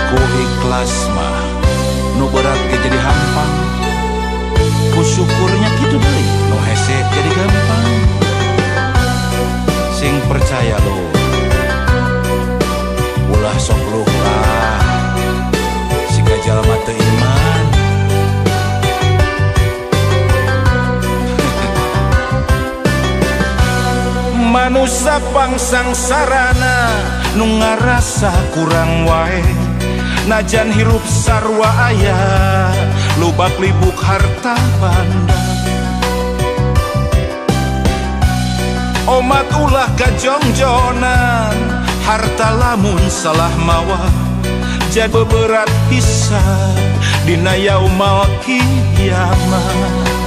Ku ikhlas mah nu berat ge jadi hampang, ku syukurnya kitu deui nu hese jadi gampang. Sing percaya lo, ulah sok luh lah, siga jalma teu iman. Manusa pangsangsarana nu ngarasa kurang wae, najan hirup sarua aya lubak libuk harta banda. Omat ulah kajongjonan, harta lamun salah mawa jadi beberat hisab dina yaumal kiamah.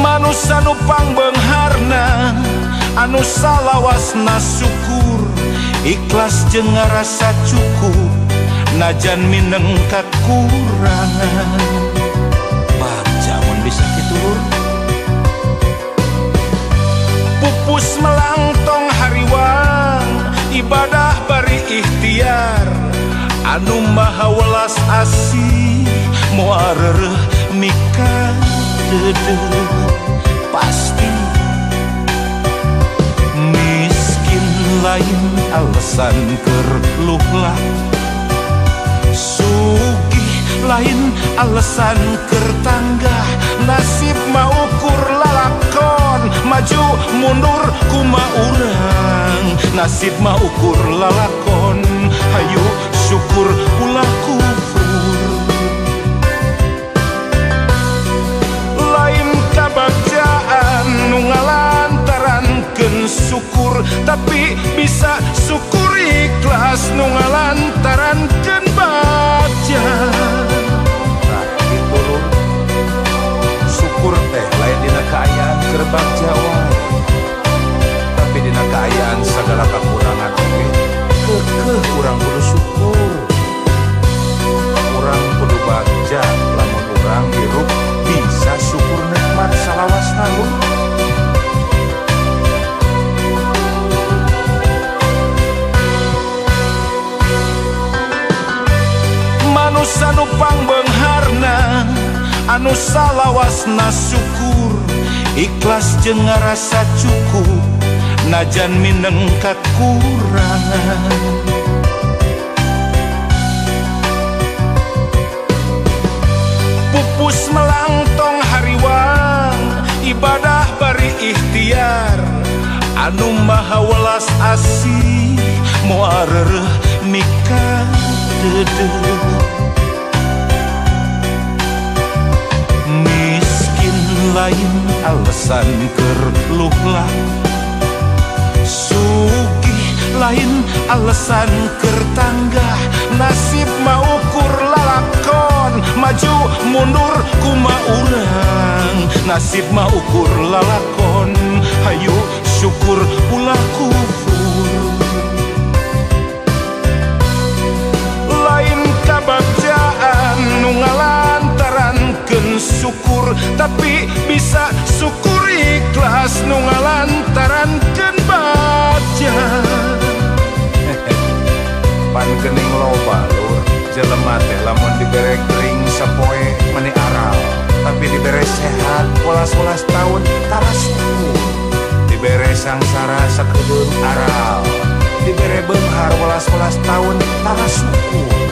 Manusa nu pangbeungharna anu salawasna syukur, ikhlas jeung ngarasa cukup najan mineng kakurangan. Bagja mun bisa kitu lur. Pupus melangtong hariwang, ibadah bari ikhtiar, anu maha welas asih moal reureuh mika deudeuh. Pasti miskin lain alasan keur luhlah, sugih lain alasan keur tanggah. Nasib mah ukur lalakon, maju mundur kumaha urang. Nasib mah ukur lalakon, hayu syukur ulah kufur. Lain kabagjaan nu ngalantarankeun syukur, tapi bisa syukur ikhlas nu ngalantarankeun bagja. Nah kitu lur, syukur teh lain dina kaayaan keur bagja wae, tapi dina kaayaan sagala kakurangan oge keukeuh urang kudu syukur. Urang kudu bagja lamun urang hirup bisa syukur nikmat salawasna lur. Manusa nu pangbeungharna anu salawasna syukur, ikhlas jeung ngarasa cukup najan mineng kakurangan. Pupus melangtong hariwang, ibadah bari ikhtiar, anu maha welas asih moal reureuh mika deudeuh. Miskin lain alasan keur luhlah, sugih lain alasan keur tanggah. Nasib mah ukur lalakon, maju mundur kumaha urang. Nasib mah ukur lalakon, hayu syukur ulah kufur. Lain kabagjaan nu ngalantarankeun syukur, tapi bisa syukur ikhlas nu ngalantarankeun bagja. Pan geuning loba lur, jelema teh lamun dibere gering sapoe meni aral, tapi dibere sehat welas-welas taun tara syukur. Dibere sangsara sakedeung aral, dibere beunghar welas-welas taun tara syukur.